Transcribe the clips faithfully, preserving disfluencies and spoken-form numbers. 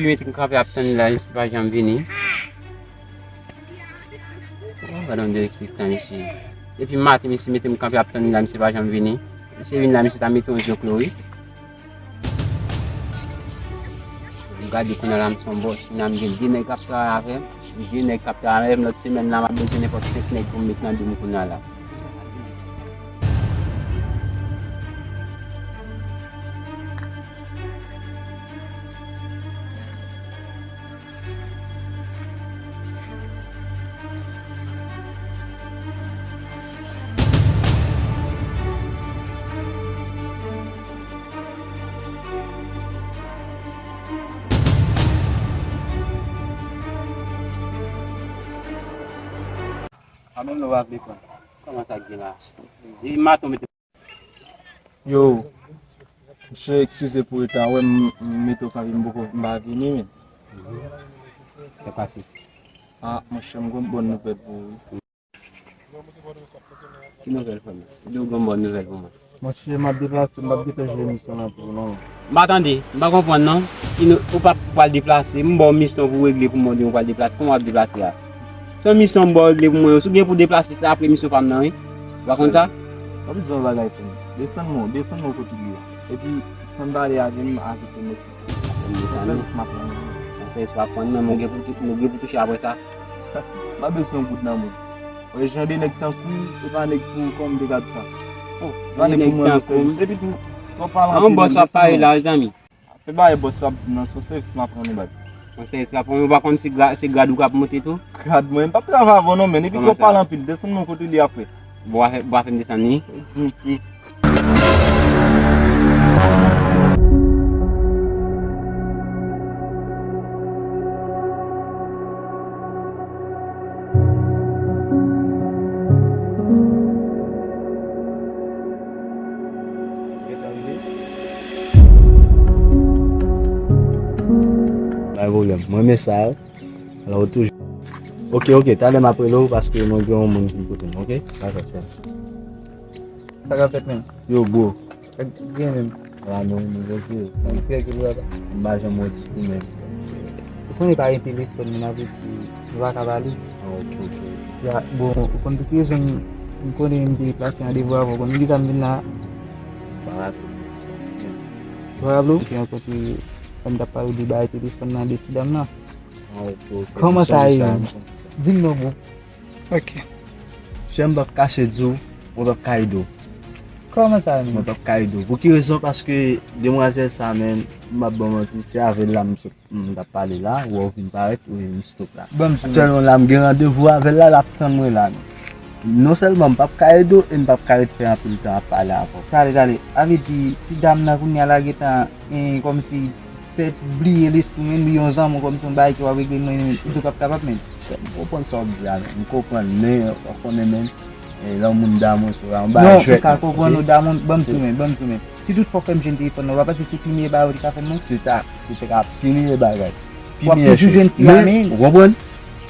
Mete m kanpe ap tann li la, misye pa janm vini. Oh, gade yon disrespect misye. Depi maten, misye mete m kanpe ap tann li la, misye pa janm vini. Misye vin la, misye ta mete yon zoklo, wi. M gade kounye a la, m se yon bòs, kounye a m gen de nèg k ap travay avè m. De nèg k ap travay avè m, lòt semèn la, m ap bezwen nenpòt senk nèg pou m met nan do m kounye a la. Kòman sa k gen la? Di maton mete. Yo, mesye, eskize pou reta. Wè m, m mete w kanpe, m poko, m pa vini, men. Sa pase? Ah, monchè, m gon bòn nouvèl pou ou, wi. Ki nouvèl, frè m? Di w gon bòn nouvèl pou mwen. Monchè, m ap deplase, m p ap gentan jere misyon nan pou ou, non. M pa tande, m pa konprann, non. Ki nou, ou p ap pral deplase, m ba w misyon pou w regle pou mwen, di w pral deplase. Kòman w ap deplase a? Se yon misyon m ba w regle pou mwen, si w gen pou deplase, se apre misyon pa m nan, wi. Ou pa konn sa? W ap di yon bagay pou mwen. Desann mwen, desann mwen kote w ye a. Epi, sispann pale avè m, avèk yon mesye. Desann mwen, m ap pran mwen. Konsèy, se pa pran mwen, mwen gen pou, mwen gen pou touche apre sa. M pa bezwen yon goud nan men w. Wè, jan de nèg tankou w, e pa nèg pou, kòman m te ka di sa? Oh, e pa nèg pou mwen, non, sèvis. Epi tou, twò pale anpil, desann mwen. An bòs w ap pale la, zanmi. Fè bagay bòs la ap di m nan, se yon sèvis m ap rann ou, baz. Yon sèvis w ap rann, ou pa konn se gra-, se grad ou k ap monte tou? Grad mwen, m p ap travay avè w non, men epi twò pale anpil, desann mwen kote li a, frè. Bwa fè, bwa fè m desann li. Di m ki. Gentan rive. Pa gen pwoblèm. Mwen renmen sa yo. Alò, ou toujou. Ok, ok, talè m ap rele w paske mwen gen yon moun ki kote m, ok? Dakò, chans. Sa k ap fèt, menm? Yo, bro. Sa k gen, menm? Ala, nou, nou, mesye. Mwen trè ke brother. M pa janm wè w ditou, menm. Ou konnen pa gen telefòn, moun ap di, nou pa ka pale. Ah, ok, ok. Ya, bon, ou konn tout rezon m, m konnen m te plase randevou avè w, konn kisa m vin la? Pa raple m sa. Ou pa raple w? Te gen yon kote, kòm m t ap pale w de bagay telefòn nan, de ti dam nan. Ah, ok, ok. Kòman sa ye, menm? Di m non, bro. Ok. Chè, m p ap kache di w, mwen p ap ka ede w. Kòman sa, menm? Mwen p ap ka ede w. Pou ki rezon? Paske demwazèl sa, menm, m p ap ba w manti, se avè l la m sot, m t ap pale la, ou wè w vin parèt, ou vin stop la. Ban m sou. Aktyèlman la, m gen randevou avè l la, l ap tann mwen la, menm. Non sèlman m p ap ka ede w, e m p ap ka ret fè anpil tan ap pale avè w. Tale, tale. A vle di, ti dam nan kounye a la gentan, eh, kòmsi fè bliye lespri w, menm li yon zanmi w, kòmsi yon bagay ke w ap regle, mwen, ou tou p ap kapab, menm. M konprann sa w ap di a, men. M konprann, men, w konnen, men, eh, lè yon moun damou, se pa yon bagay jwèt. Non, m ka konprann ou damou, ban m sou, men, ban m sou, men. Si tout fwa w fè m jwenn telefòn nan, ou pa panse se pi meyè bagay ou te ka fè m, non? Se ta, se te ka pi meyè bagay. Pi meyè chans. W ap toujou jwenn fi a, men, ou konprann?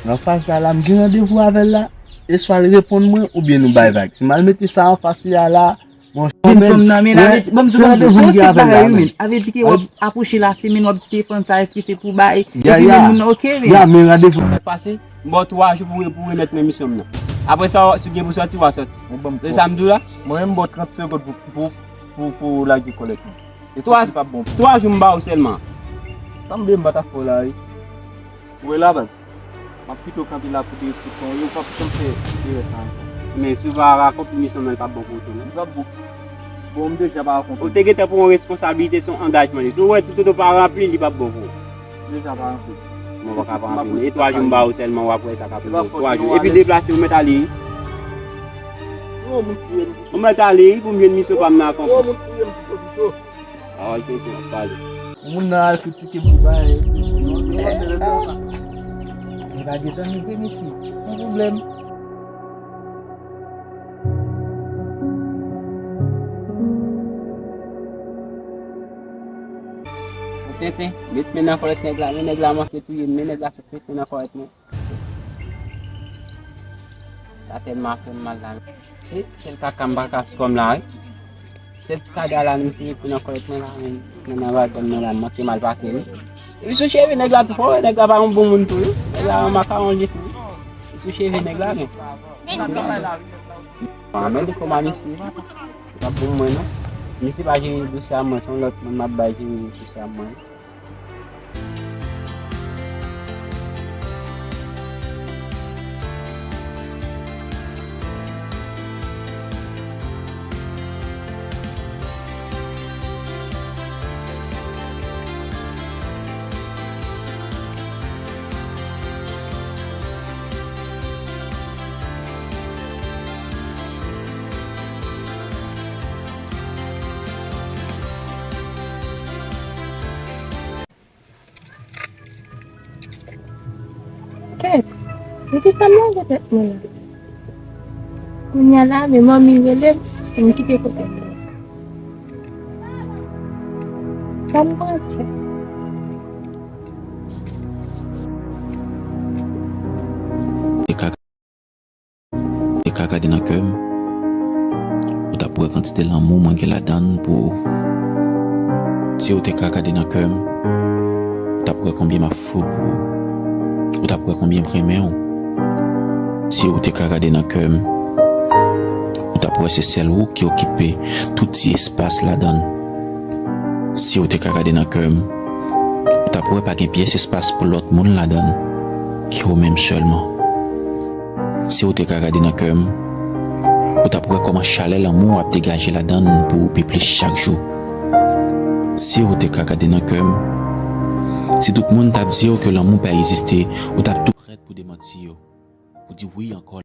Nan faz sa la, m gen randevou avè l la, e swa l reponn mwen, oubyen nou bay vag. Si m al mete sa anfas li a la, monchè, men, fanm nan, men, avè di, ban m di w, se randevou m gen avè l la, men. Avè di ke w ap apwoche la, se, men, w ap di telefòn sa, èske se pou bay, epi men moun nan, ok, men. Ya, men randevou. Sa k pase? M ba w twa jou pou, pou remèt mwen misyon m nan. Apre sa, si w gen pou sòti, w a sòti. Se sa m di w la? Mwen menm, m ba w trant segonn pou, pou, pou, pou lage kòlèt mwen. E sa ki p ap bon pou ou. Twa jou m ba w sèlman. Sanble m pa ta fè w la, wi. Ou wè la, baz. M ap kite w kanpe la pou derespektan w, e ou p ap janm fè erè sa ankò. Men si w pa akonpli misyon nan, li p ap bon pou ou tou, non. Li p ap bon. Bon, m deja pa akonpli. Ou te gentan pran yon responsablite, se yon angajman li. Si w wè tout, tout, tout pa ranpli, li p ap bon pou ou. M deja pa ranpli. Mwen pa ka pa ranpli. E twa jou m ba w sèlman, w ap wè sa k ap rive. Twa jou. Epi deplase, ou mèt ale, wi. Ou mèt ale, wi, pou m jwenn misyon pa m nan akonpli. Pawòl tenten, w ap pale. Moun nan al kritike m pou bagay. Li pa desann li vre, mesye. Yon pwoblèm. Tenten, met men nan kòlèt nèg la, men nèg la manke touye m, men nèg la sot met men nan kòlèt mwen. Sa tèlman fè m mal la. Se sèl kaka m pa ka sou kò m la, wi. Sèl ti kaka la, misye mete nan kòlèt mwen la, men, men nan bagay mwen la, m manke mal pase, wi. Li sou cheve nèg la tou fò, nèg la pa yon bon moun tou, wi. Nèg la yon makawon li tou, wi. Li sou cheve nèg la, men. An, men li kòman misye. Li pa bon mwen, non. Si misye pa jere dosye a mwen, se yon lòt moun m ap bay jere dosye a mwen. Kèt, men ki sa m lage tèt mwen la? Kounye a la, men manmi rele m, pou m kite kote m ye. Sa m pral fè? Te ka, te ka gade nan kè m, ou t ap wè kantite lanmou mwen gen ladan l pou ou. Si ou te ka gade nan kè m, ou t ap wè konbyen m ap fou pou ou. Ou t ap wè konbyen m renmen w. Si ou te ka gade nan kè m, ou t ap wè se sèl ou ki okipe tout ti espas ladan l. Si ou te ka gade nan kè m, ou t ap wè pa gen pyès espas pou lòt moun ladan l, ke ou menm sèlman. Si ou te ka gade nan kè m, ou t ap wè kòman chalè lanmou w ap degaje ladan l pou ou pi plis chak jou. Si ou te ka gade nan kè m, si tout moun t ap di w ke lanmou pa egziste, ou t ap tou prèt pou demanti yo, pou di wi ankò.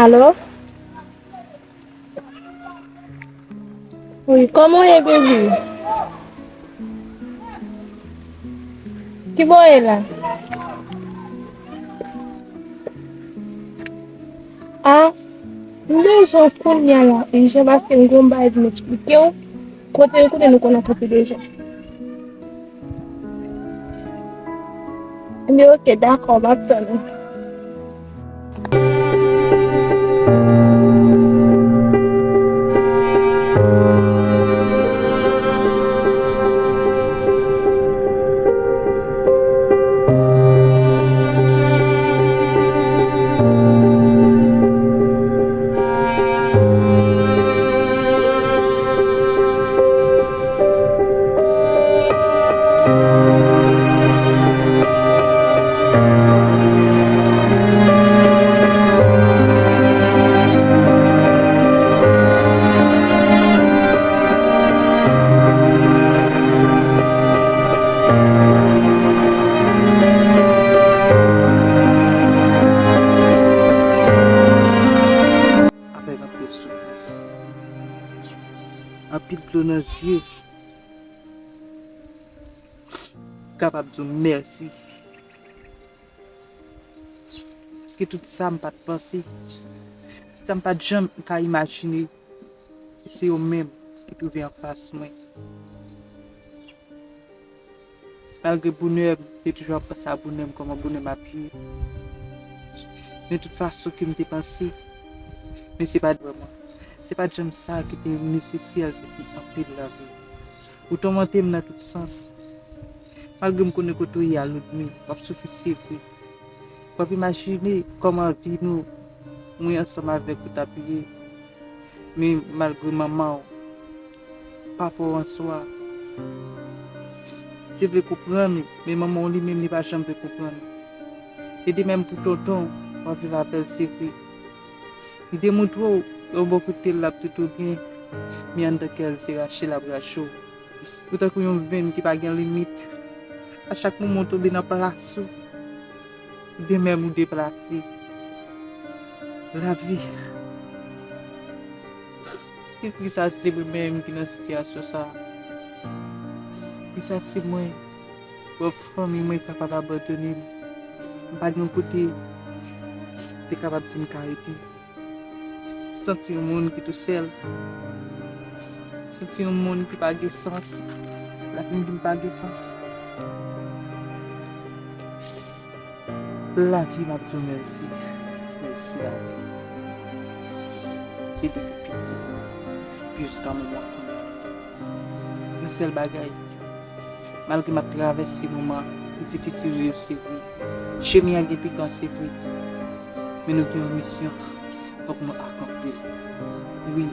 Alo? Wi, kòman w ye, baby? Ki bò w ye la? A, m bezwen w kounye a la, ijan, paske m gen yon bagay pou m esplike w. Kote, kote nou konn rankontre deja. Ebyen, oke, dakò, m ap tann ou. Avèk anpil soufrans, anpil dlo nan zye, kapab di w mèsi. Paske tout sa m pa t panse, tout sa m pa t janm ka imajine, se yo menm ki twouve anfas mwen. Malgre bonè m te toujou ap panse a bonè m kòman bonè m ap ye. Men tout fason ke m te panse, men se pa vrèman, se pa t janm sa ki te nesesè, se si anpil lavi. Ou tòmante m nan tout sans. Malgre m konnen kote w ye a, Ludmy, w ap soufri, se vre. W ap imajine kòman vi nou, mwen ansanm avèk ou, t ap ye. Men malgre manman w, papa w an swa, te vle konprann ou, men manman w li menm, li pa janm vle konprann ou. E de menm pou tonton w, w ap viv avè l, se vre. Li te montre w yon bò kote l ap trete w byen, men anndan kè l se rache l ap rache w. Ou tankou yon venn ki pa gen limit. A chak moman w tonbe nan plas ou, de menm ou deplase. Lavi. Èske poukisa se mwen menm ki nan sitiyasyon sa a? Poukisa se mwen? Bon, fanmi mwen kapab abandone m. M pa gen yon kote te kapab di m ka rete. Santi yon moun ki tousèl. Santi yon moun ki pa gen sans, lavi m vin pa gen sans. Lavi, m ap di w mèsi. Mèsi, lavi. Se depi piti jiska moman kounye a. Yon sèl bagay, malgre m ap travèse moman difisil yo, se vre. Chemen an gen pikan, se vre. Men nou gen yon misyon, fòk nou akonpli l. Wi,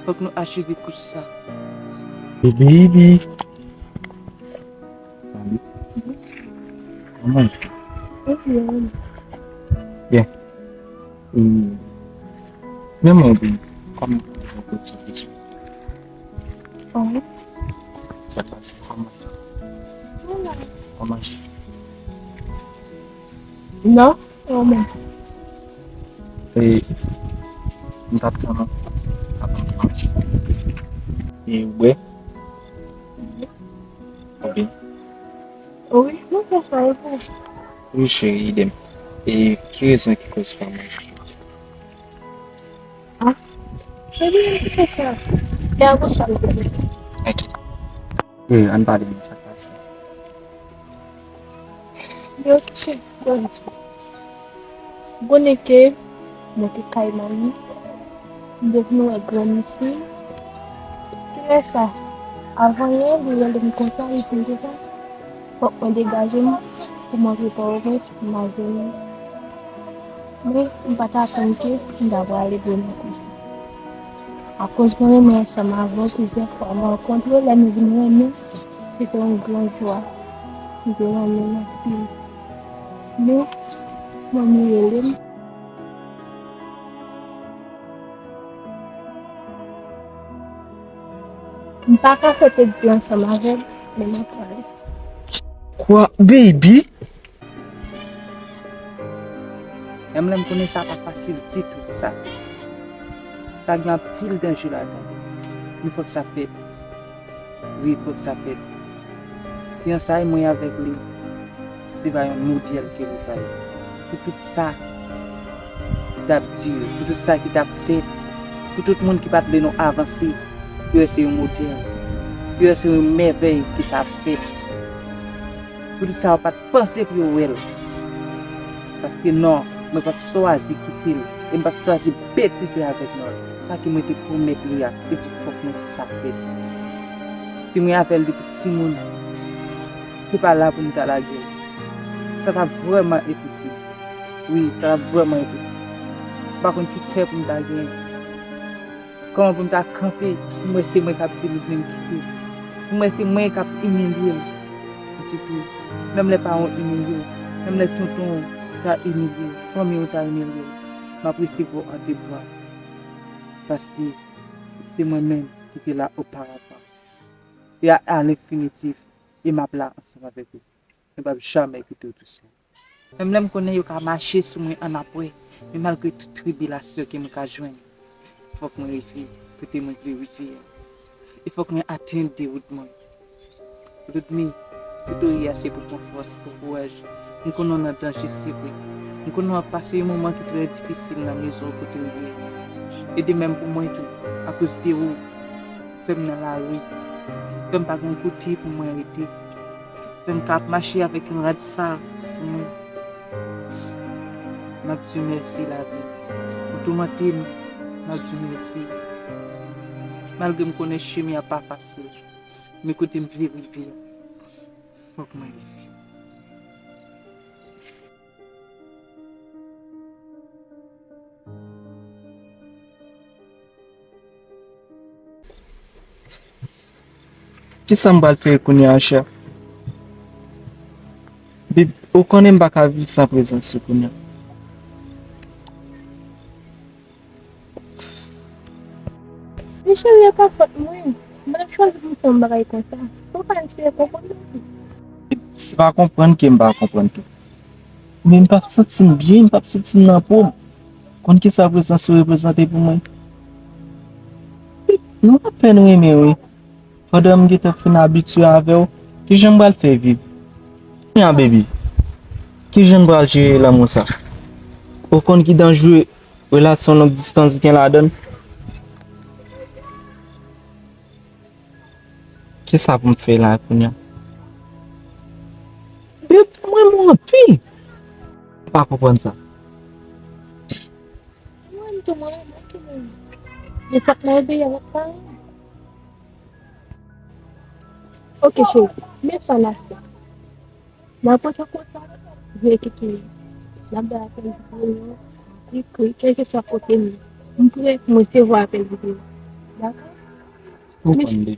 fòk nou achive kous sa. Baby. Salut. Kòman w ye? Byen. E, men mwen, byen. Kòman w ye? Oh. Sa pase kòman? Voilà. Kòman je? Non, kòman? E, m t ap tann ou. Avan m manje. E, ou bwè? Ou byen? Wi, mwen fè sa, e pou. Wi, cheri, idem. E ki rezon ki koz pa manje jodi? Ah, cheri, mwen fè sa. E avan sa, mwen fè. Ok. E, ann pale, men sa k pase. Yo touche. Bon, konnen ke mwen te kay manmi, m te vin wè granmesi. Kilè sa? Avan yè, li rele m konsa, li di m konsa, fòk mwen degaje m pou m antre Pòtoprens pou m al jwenn li. Men, m pa t atann ke m ta prale byen lwen konsa. Akoz mwen renmen ansanm avè w, plizyè fwa mwen rankontre w, lè nou vin renmen, se te yon gran jwa. M te renmen l anpil. Men, manmi rele m. M pa ka fete di ansanm avè l, men m ap prale. Kwa, baby? Menm lè m konnen sa pa fasil ditou pou sa fèt. Sa gen anpil danje ladan l. Men fòk sa fèt. Wi, fòk sa fèt. Fiyansay mwen avèk li, se pa yon modèl ke li va ye. Pou tout sa ki t ap di yo, pou tout sa ki t ap fèt, pou tout moun ki pa t vle nou avanse, yo wè se yon modèl. Yo wè se yon mèvèy ke sa ap fèt. Pou tout sa yo pa t panse pou yo wè l. Paske non, mwen p ap chwazi kite l, e m p ap chwazi betize avèk non l. Sa ke mwen te pwomèt li a, epi fòk mwen di sa fèt. Si mwen avè l depi timoun, se pa la pou m ta lage l. Sa t ap vrèman enposib. Wi, sa t ap vrèman enposib. M pa konn ki kè pou m ta genyen. Kòman pou m ta kanpe, pou m wè se mwen k ap di li pou m kite l, pou m wè se mwen k ap imilye l. Pitit ou, menm lè paran w imilye w, menm lè tonton w ta imilye w, fanmi w ta imilye w, m ap resevwa w an de bra. Paske se mwen menm ki te la oparavan. E a, a lenfinitif, e m ap la ansanm avèk ou. Mwen p ap jamè kite w tousèl. Menm lè m konnen yo ka mache sou mwen annapre, men malgre tout tribilasyon ke mwen ka jwenn, fòk mwen rive kote mwen vle rive a. E fòk mwen atenn dewout mwen. Ludmi, kote w ye a se pou pran fòs, pran kouraj. M konnen w nan danje, se vre. M konnen w ap pase yon moman ki trè difisil nan mezon kote w ye. E de menm pou mwen tou, akoz de ou, fè m nan lari, fè m pa gen kote pou mwen rete. Fè m ka ap mache avèk yon rad sal sou mwen. M ap di w mèsi, lavi. Ou toumante m, m ap di w mèsi. Malgre m konnen chemen an pa fasil, men kote m vle rive a, fòk mwen rive. Kisa m pral fè kounye a, chè? Bib, ou konnen m pa ka viv san prezans ou kounye a. Men cheri, e pa fòt mwen. Mwen t ap chwazi pou m fè yon bagay konsa. Fò w ka eseye konprann mwen tou. Se pa konprann ke m pa konprann tou. Men m p ap santi m byen, m p ap santi m nan po m. Konn kisa prezans ou reprezante pou mwen? Non, apèn renmen wi. Pandan m gentan fin abitye avè w, kijan m pral fè viv? Kounye a, baby, kijan n pral jere lanmou sa? Ou konn ki danje relasyon long distans gen ladan l? Kisa pou m fè la kounye a? Beb, mwen renmen w anpil. Ou pa konprann sa. Mwen menm tou, mwen renmen w tou, men. Men fòk mwen obeyi avèk paran m. Ok, cheri, men sa n ap fè. N ap rete konsa, veye ki tou. N ap bay apèl videyo, ekri, kèlkeswa kote m ye. M prè pou m resevwa apèl videyo. Dakò? Ou konn, baby.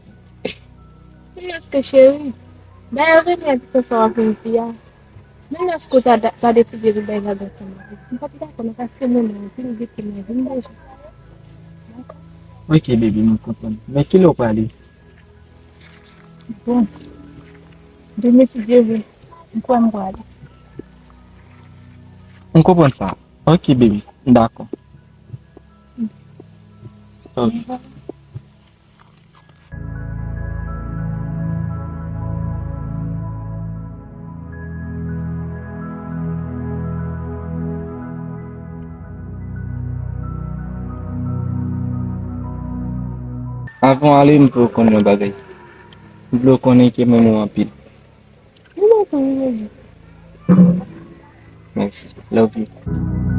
Men èske, cheri, bay Rene a ti sa w ap vin di a. Men èske w ta, ta deside pou bay vag ansanm avè l? M p ap dakò non, paske mwen menm, vin vit ke mwen vin deja. Dakò? Ok, baby, mwen konprann. Men kilè w prale? Bon, demen si Dye vle, m kwè m prale. M konprann sa. Ok, baby, m dakò. Ok. Avan w ale, m vle w konn yon bagay. M vle w konnen ke m renmen w anpil. M renmen w tou, wi, baby. Mèsi. Love you.